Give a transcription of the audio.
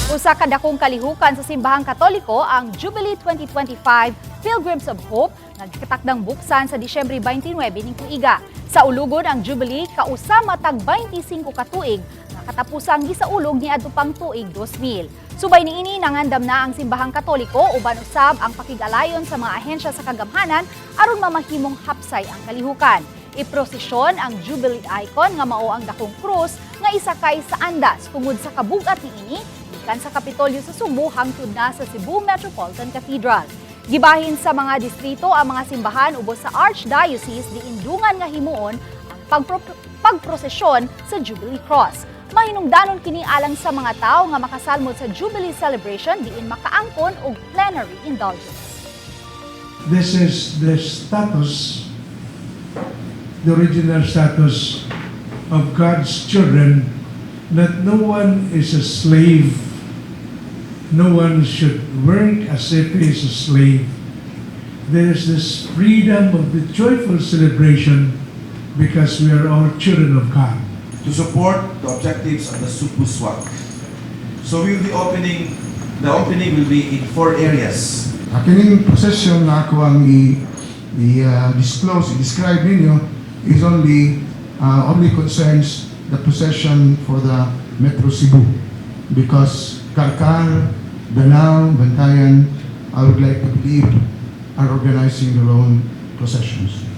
Usa ka dakong kalihukan sa Simbahang Katoliko ang Jubilee 2025 Pilgrims of Hope nga gikatakdang buksan sa Disyembre 29 ning tuiga. Sa ulugon ang Jubilee kausa matag 25 ka tuig nga katapusang gisaulog niadto pang tuig 2000. Subay niini, nangandam na ang Simbahang Katoliko uban usab ang pakig-alayon sa mga ahensya sa kagamhanan aron mamahimong hapsay ang kalihukan. Iprosesyon ang Jubilee icon nga mao ang dakong krus nga isakay sa andas tungod sa kabugat niini gikan sa Kapitolyo sa Sugbo hangtod na sa Cebu Metropolitan Cathedral. Gibahin sa mga distrito ang mga simbahan ubos sa Archdiocese diin dungan nga himuon ang pagprosesyon sa Jubilee Cross. Mahinungdanon kini alang sa mga tao nga makasalmod sa Jubilee celebration diin makaangkon og plenary indulgence. This is the status, the original status of God's children, that no one is a slave. No one should work as if he is a slave. There is this freedom of the joyful celebration because we are all children of God. To support the objectives of the Sugbu Swak. So we will be opening, the opening will be in four areas. Kining procession na ako ang i-disclose, i-describe ninyo is only concerns the procession for the Metro Cebu because Carcar, Danao, Bantayan, I would like to believe, are organizing their own processions.